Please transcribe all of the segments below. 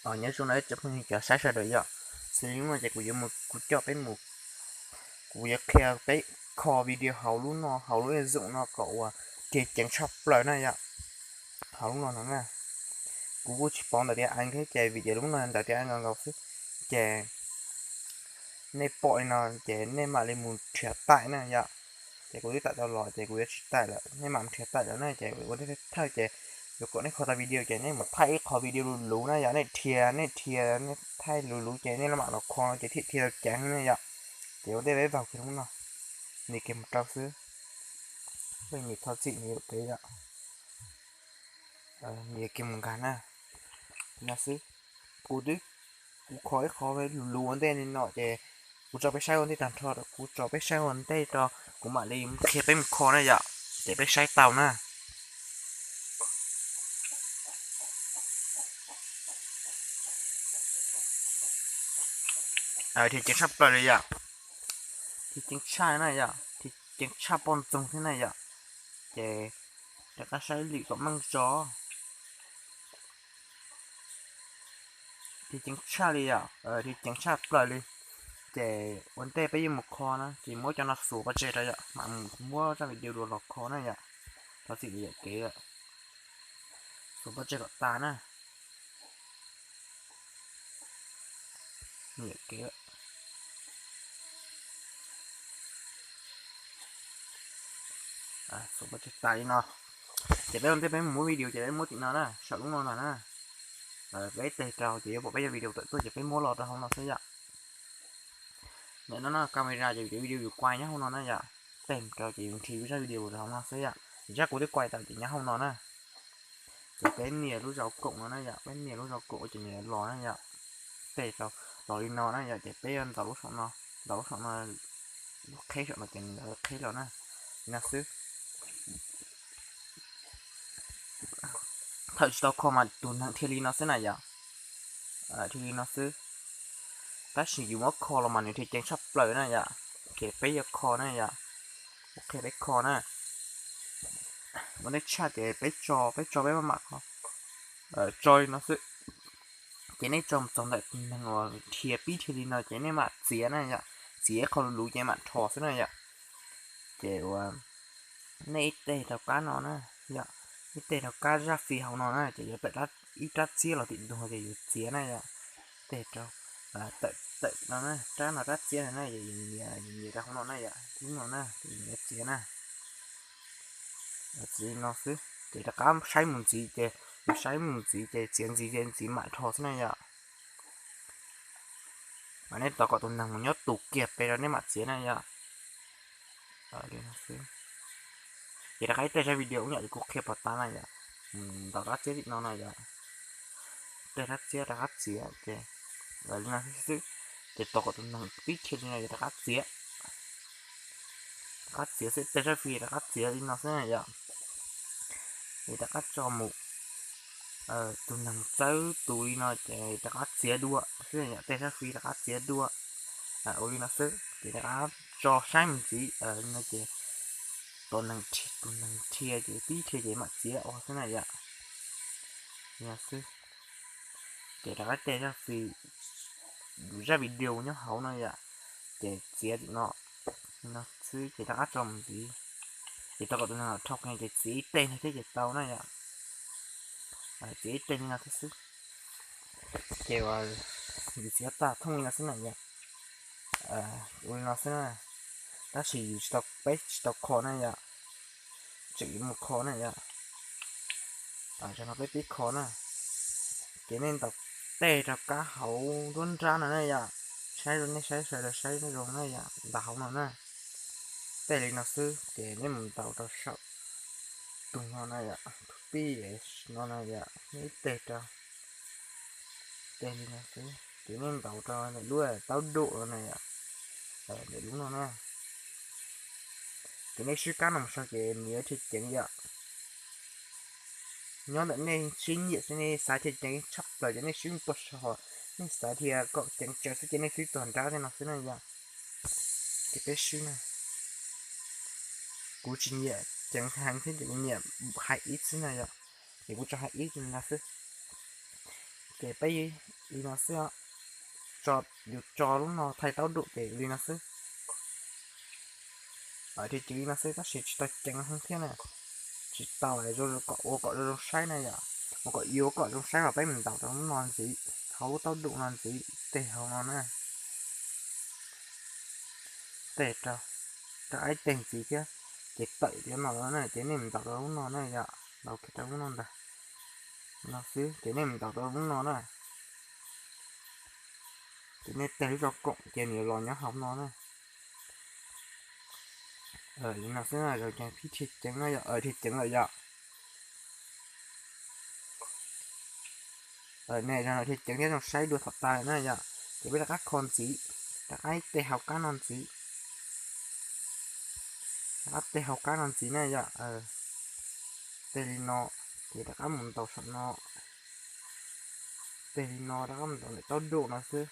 Nyob zoo no cov phooj ywg cov saib sawv daws yom. Xws li hnub no ces kuv yuav mus, kuv coj peb mus, kuv yuav qhia peb kho video hauv lub no, hauv lub app no kom ua ceev tshaj plaws na yom. Hauv lub no no na, kuv kuj tsis paub ntawv tias Aib thiab ces vim tias lub no ntawv tias Aib nkaus nkaus xwb, ces nej pom li no ces nej mam li mus nrhiav taim na yom. Ces kuv twb taim tau los ces kuv yuav tsis taim lawm, nej mam mus nrhiav taim lawm na. Ces ua ntej thawj ces yuav kom nej kho tau video ces nej mus thaij ib qho video luv luv na yom, nej dhia, nej dhia, nej thaij luv luv ces nej mam los kho no ces thiaj dhia tau ceev na yom. Ces ua ntej peb vaug kiag lub no, nias kiag mus rau xwb, peb nias thov txim nias kev yom, nias kiag mus nkag na, no xwb. Kuv twb, kuv kho ib qho luv luv ua ntej li no ces kuv tso peb saib ua ntej tag nrho, kuv tso peb saib ua ntej rau kuv mam li qhia peb mus kho na yom, ces peb saib tau na. Dhia ceev tshaj plaws li yom, dhia ceev tshaj na yom, dhia ceev tshaj poj ntxoog thiab na yom. Ces rov qab saib lwm kom meej tso. Dhia ceev tshaj li yom, dhia ceev tshaj plaws li. Ces ua ntej peb yuav mus kho na ces muab cov no xuas pov tseg rau yom, mam mus muab zaj video dua los kho na yom. Thov txim nias kev, xuas pov tseg kom tas na. Nias kev, xuas pov tseg tas li no. Ces peb ua ntej peb mus muab video ces peb muab tim no na, saum lub no no na. Peb teg rau ces yuav pom peb cov video tawm tuaj ces peb muab los rau hauv no xwb yom. Nim no no camera ces video yus kuaj nyob hauv no na yom. Teg rau ces yus nrhiav yus zaj video rau hauv no xwb yom. Zaj kuv twb kuaj tau ces nyob hauv no na. Ces peb nias lub zau koom no na yom, peb nias lub zau koom ces nws los na yom. Teg rau los li no na yom, ces peb yuav ntaus lub saum no, ntaus lub saum no, lub qheb saum no ces nws qheb los na, li no xwb. Thaum tsis tau kho mas tus neeg dhia li no xwb na yom, dhia li no xwb. Tab sis yus muab kho los mas nws dhia ceev tshaj plaws na yom. Ces peb yuav kho na yom, ua qhia peb kho na. Ua ntej tshaj ces peb tso, peb tso peb maj mam kho, tso li no xwb. Ces nej tso mus txog ntawm tus neeg uas dhia pib dhia li no ces nej mam txiav na yom, txiav ib qho luv luv ces mam rho xwb na yom. Ces ua nej ib teg rau kab no na yom, ib teg rau kab zaj fij hauv no na ces yuav tawm ib rab txiab los tim ntua ces yus txiav na yom. Teg rau, tawm no na, rab no rab txiab no na, yus nias, yus nias rau hauv no na yom, lub no na, yus nias txiav na. Txiav li no xwb ces rov qab saib mus ntxiv ces, yus saib mus ntxiv ces txiav ntxiv ces ntxiv mam rho xwb na yom. Mas nej tos kom tus neeg mus nyob tus kiag pem rau nej mam txiav na yom. Ces rov qab ib teg zaj video ib yam li kuv qhia pov tas na yom, ntaus rab txiab tim no na yom, teg rab txiab rov qab txiav ces li no xwb. Ces tos kom tus neeg pib dhia li no yus rov qab txiav, rov qab txiav xwb, teg zaj fij rov qab txiav li no xwb na yom. Ces rov qab tso mus, tus neeg txawb tus li no ces rov qab txiav dua xwb, teg zaj fij rov qab txiav dua. Ua li no xwb ces rov qab tso saib mus ntxiv li no ces tus neeg, tus neeg dhia ces pib dhia ces mam txiav ua xwb na yom. Li no xwb. Ces rov qab teg zaj fij, zaj video nyob hauv no yom, ces txiav tim no, li no xwb ces rov qab tso mus ntxiv. Ces tau kom tus neeg rho kiag ces txiav ib teg no thiab ces tau na yom. Txiav ib teg li no thiab xwb. Ces yus txiav tag thooj li no xwb na yom. Ua li no xwb na, tab sis yus tsis tau, peb tsis tau kho na yom, tseem yuav mus kho na yom. Tam sim no peb pib kho na, ces nej ntaus teg rau kab hauv nruab nrab no na yom, saib zoo, nej saib sawv daws saib zoo na yom, ntaus hauv no na. Teg li no xwb ces nej mus ntaus rau saum tus no na yom, tus pib no na yom, nej ib teg rau, teg li no xwb ces nej ntaus rau ntawm lub taub dum no na yom, ntawm lub no na. Ces nej swb kab no mus saum ces nws yuav dhia ceev yom. Nyob ntawm nej sib nyiam xwb, nej xav dhia ceev tshaj plaws ces nej swb tuaj saum, nej xav dhia kom ceev tsawv xwb ces nej swb txog nrab tej no xwb na yom. Ces peb swb na, kuv tsis nyiam ceev heev thiab ces kuv nyiam hais ib xwb na yom, ces kuv tso hais ib li no xwb. Ces peb li no xwb, tso, yus tso lub no thaij taub dum ces li no xwb. Dhia ceev li no xwb tab sis tsis tau ceev heev thiab na, tsis tau zoo kom ua kom zoo zoo saib na yom, ua kom yuav kom zoo saib mas peb mus ntaus rau lub no ntxiv, hauv lub taub dum no ntxiv, teg hauv no na, teg rau, rau ib teg ntxiv thiab, ces tawm li no na ces nej mus ntaus rau lub no na yom, ntaus kiag rau lub no ntag, no xwb ces nej mus ntaus rau lub no na, ces nej teg lub zaj koom ces nws los nyob hauv no na. Li no xwb na, dhia ceev no yom, dhia ceev lawm yom. Nej dhia ceev thiab zoo saib dua thaum tas lawm na yom, ces peb rov qab kho ntxiv, rov qab ib teg hauv kab no ntxiv, rov qab teg hauv kab no ntxiv na yom, teg li no, ces rov qab mus ntaus saum no, teg li no rov qab mus ntaus ntawm taub dum no xwb,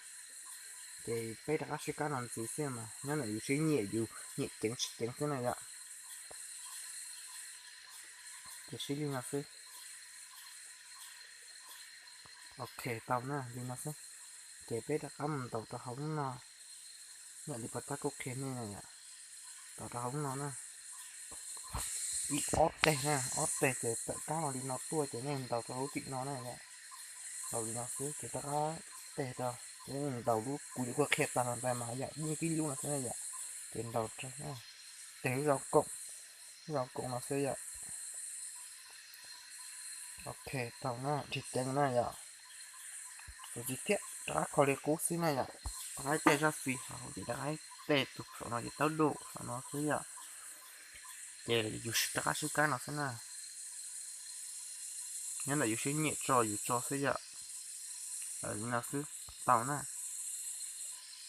ces peb rov qab sib kab no ntxiv xwb mas nyob ntawm yus siab nyiam, yus nyiam ceev tsis ceev xwb na yom. Ces sib li no xwb. Ok, tau na, li no xwb. Ces peb rov qab mus ntaus rau hauv lub no, yam li pos tab kuj qhia nej na yom, ntaus rau hauv lub no na, ib ob teg na, ob teg ces tawm kab los li no tuaj ces nej ntaus rau hauv tim no na yom, ntaus li no xwb ces rov qab teg rau, ces nej ntaus lub kuv yuav kuj qhia tag los ntawd mas yom, yeej tib lub no xwb na yom, ces ntaus rau, teg lub zaj koom, lub zaj koom no xwb yom. Ok, tau na, dhia ceev na yom. Tus txiv thiab rov qab kho li qub xwb na yom, rov qab ib teg zaj fij hauv ces rov qab ib teg tus saum no ces taub dum saum no xwb yom, ces yus rov qab sib kab no xwb na, nyob ntawm yus siab nyiam tso yus tso xwb yom. Li no xwb, tau na.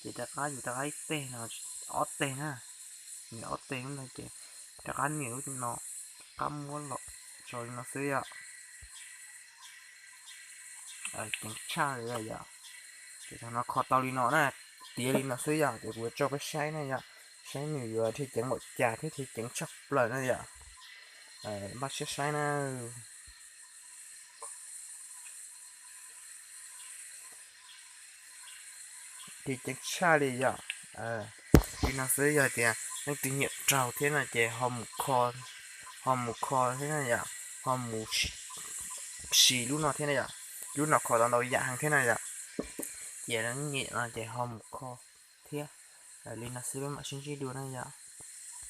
Ces rov qab yus rov qab ib teg no, ob teg na, nias ob teg lub ntawd ces rov qab nias lub no, rov qab muab los tso li no xwb yom. Ceev tshaj li yom. Ces thaum no kho tau li no na, tiav li no xwb yom, ces kuv yuav tso peb saib na yom, saib nws yuav dhia ceev npaum cas thiab dhia ceev tshaj plaws na yom. Npaj siab saib na. Dhia ceev tshaj li yom. Li no xwb, yog tias leej twg nyiam raug thiab no ces ho mus kho, ho mus kho thiab na yom, ho mus sim lub no thiab na yom. Lub no kho tau ntau yam heev thiab na yom. Ces leej nyiam no ces ho mus kho thiab. Li no xwb peb mam sib ntsib dua na yom.